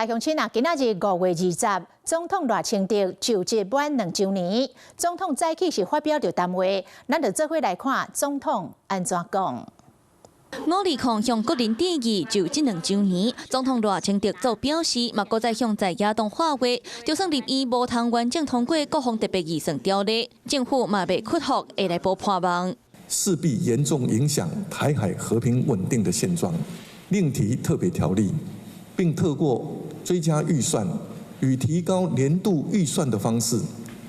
大鄉親啊，今仔日5月20，總統賴清德就職滿2週年。總統早起是發表著談話，咱就做伙來看總統按怎講。5/20向國人致意就職2週年，總統賴清德做表示，嘛閣再向在野黨喊話，就算立院無通完整通過國防特別預算條例，政府嘛袂屈服，會來補破網。勢必嚴重影響台海和平穩定的現狀，另提特別條例，並透過追加預算與提高年度預算的方式，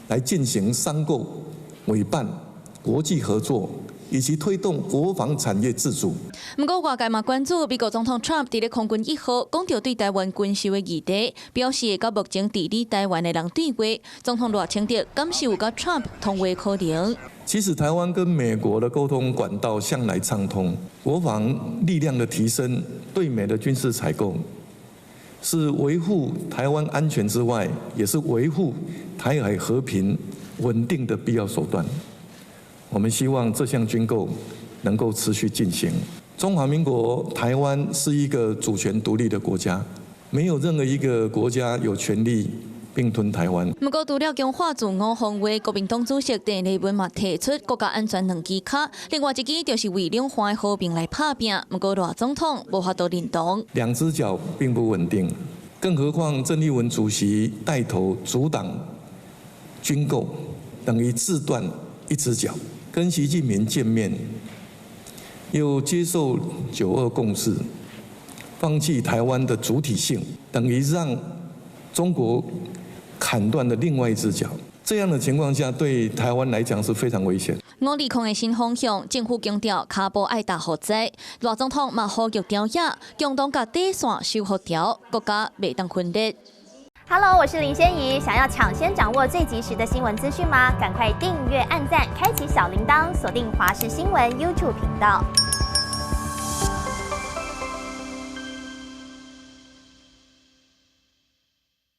來進行商購、委辦、國際合作，以及推動國防產業自主。毋過外界嘛關注美國總統 Trump 佇咧空軍1號講著對台灣軍售的議題，表示會佮目前治理台灣的人對話。總統賴清德敢是有佮 Trump 通話可能？其實台灣跟美國的溝通管道向來暢通，國防力量的提升，對美的軍事採購，是維護台灣安全之外，也是維護台海和平穩定的必要手段。我們希望這項軍購能夠持續進行。中華民國台灣是一個主權獨立的國家，沒有任何一個國家有權利併吞台灣。毋過，除了強化自我防衛，國民黨主席鄭麗文嘛提出國家安全兩支跤，另外一支就是為兩岸和平來拍拚。毋過賴總統無法度認同。兩隻腳並不穩定，更何況鄭麗文主席帶頭阻擋軍購，等於自斷一隻腳。跟習近平見面，又接受九二共識，放棄台灣的主體性，等於讓中國砍斷了另外一隻腳。這樣的情況下，對台灣來講是非常危險。 5/20的新方向，政府強調跤步愛踏予濟。賴總統嘛呼籲朝野共同共底線守予牢，國家袂當分裂。 Hello，我是林仙怡。想要搶先掌握最及時的新聞資訊嗎？趕快訂閱、按讚、開啟小鈴鐺，鎖定華視新聞 YouTube 頻道。